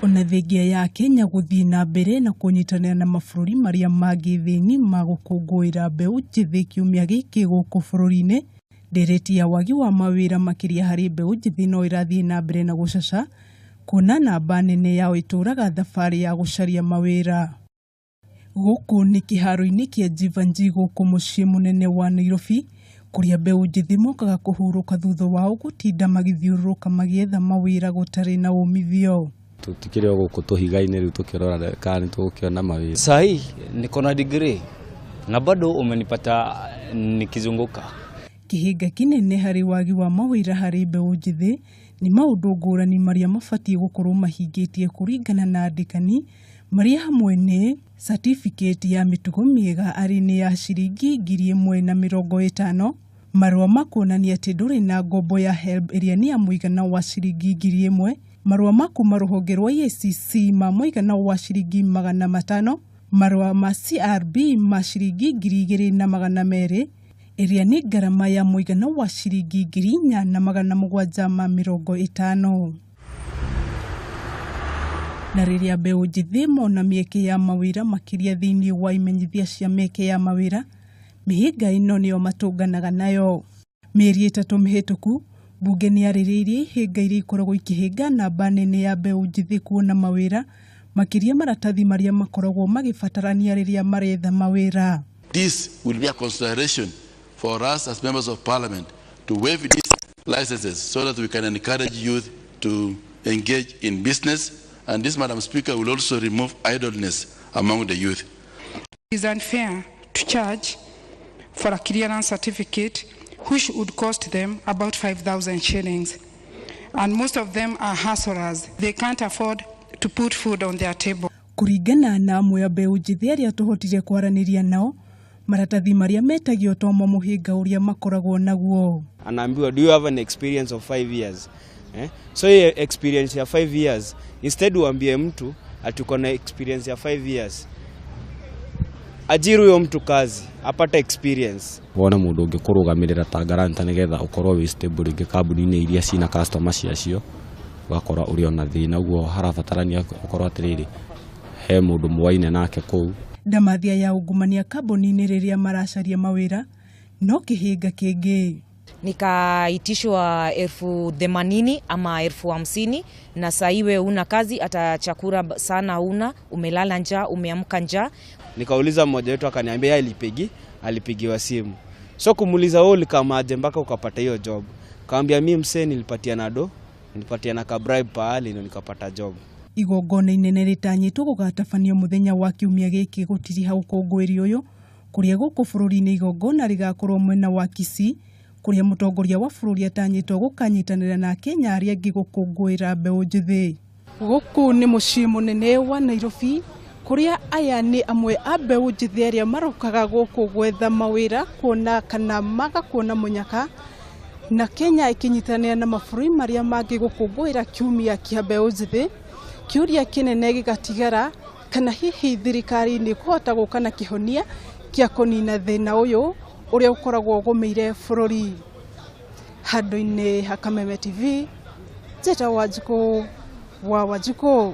Ona thengia ya Kenya gũthiĩ na mbere na kũnyitanĩra na mabũrũri marĩa mangĩ thĩ ng'ima gũkũngũĩra mbeũ njĩthĩ kiumia gĩkĩ gũkũ bũrũri-inĩ, ndereti ya wagi wa mawĩra makĩria harĩ mbeũ njĩthĩ no ĩrathiĩ na mbere na gũcaca kuona namba nene yao ĩtũraga thabarĩ ya gũcaria mawĩra. Gũkũ nĩ kĩharo-inĩ kĩa Jeevanjee gũkũ mũciĩ mũnene wa Nairobi, kũrĩa mbeũ njĩthĩ mokaga kũhurũka thutha wao gũtinda magĩthiũrũrũka magĩetha mawĩra gũtarĩ na umithio. Tũtikĩrĩ o gũkũ tũhiga-inĩ rĩu tũkĩrora kana nĩ tũgũkĩona mawĩra. Sahi niko na degree na bado umenipata nikizunguka. Kĩhĩnga kĩnene harĩ wagi wa mawĩra harĩ mbeũ njĩthĩ nĩ maũndũ ngũrani marĩa mabatiĩ gũkorwo mahingĩtie kũringana na andĩkani, marĩa hamwe nĩ certificate ya mĩtugo mĩega arĩ nĩ ya ciringi 1,050, marũa ma kuonania atĩ ndũrĩ na ngombo ya HELB ĩrĩa nĩ ya mũigana wa ciringi 1,000, marũa ma kuma rũhonge rwa EACC ma mũigana wa ciringi 500, marũa ma CRB ma ciringi 2,200, ĩrĩa nĩ ngarama ya mũigana wa ciringi 4,750. Na rĩrĩa mbeũ njĩthĩ mona mĩeke ya mawĩra makĩria thĩinĩ wa imenyithia cia mĩeke ya mawĩra, mĩhĩnga ĩno nĩyo matũnganaga nayo. Mĩeri 3 mĩhĩtũku, mbunge nĩyarĩrĩirie ihĩnga iria ikoragwo ikĩhĩnga namba nene ya mbeũ njĩthĩ kuona mawĩra, makĩria maratathi marĩa makoragwo magĩbatarania rĩrĩa maretha mawĩra. This will be a consideration for us as members of parliament to waive these licenses so that we can encourage youth to engage in business. And this, Madam Speaker, will also remove idleness among the youth. It is unfair to charge for a clearance certificate which would cost them about 5,000 shillings. And most of them are hustlers. They can't afford to put food on their table. Kũringana na amwe a mbeũ njĩthĩ arĩa tũhotire kwaranĩria nao, maratathi marĩa metagio tomo mũhĩnga ũrĩa makoragwo naguo. Anaambiwa, do you have an experience of 5 years? So hiyo experience ya 5 years, instead uambie mtu ati uko na experience ya 5 years, ajiri huyo mtu kazi, apate experience. Wona mũndũ ũngĩkũrũgamĩrĩra ta guarantor nĩgetha ũkorwo wĩ stable rĩngĩ kambuni-inĩ iria cina customer ciacio, ũgakora ũrĩ ona thĩna, ũguo harabatarania ũkorwo atĩrĩrĩ he mũndũ mũwaine nake kũu. Ndamathia ya ungumania kambuni-inĩ rĩrĩa maracaria mawĩra no kĩhĩnga kĩngĩ. Nikaitishwa 80,000 ama 50,000, na saa hii wewe huna kazi, hata chakula sana huna, umelala njaa, umeamka njaa. Nikauliza mmoja wetu akaniambia alipigiwa simu. So kumuuliza wewe ulikamaje mpaka ukapata hiyo job? Kaambia mimi msee nilipatia na do, nilipatia na ka bribe pahali ndio nikapata job. Igongona inene rĩtanyĩtwo gũgatabanio mũthenya wa kiumia gĩkĩ gũtiriha ũkũngũĩri ũyũ, kũrĩa gũkũ bũrũri-inĩ igongona rĩgakorwo mwena wa Kisii, kũrĩa mũtongoria wa bũrũri atanyĩtwo gũkanyitanĩra na Kenya arĩa angĩ gũkũngũĩra mbeũ njĩthĩ. Gũkũ nĩ mũciĩ mũnene wa Nairobi, kũrĩa aya nĩ amwe a mbeũ njĩthĩ arĩa marokaga gũkũ gwetha mawĩra, kuona kana maga kuona mũnyaka, na Kenya ĩkĩnyitanĩra na mabũrũri marĩa mangĩ gũkũngũĩra kiumia kĩa mbeũ njĩthĩ. Kĩũria kĩnene gĩgatigara kana hihi thirikari nĩ ĩkũhota gũka na kĩhonia kĩa kũnina thĩna ũyũ ũrĩa ũkoragwo ũgũmĩire bũrũri. Handũ-inĩ ha Kameme TV, Njĩtagwo Wanjikũ wa Wanjikũ.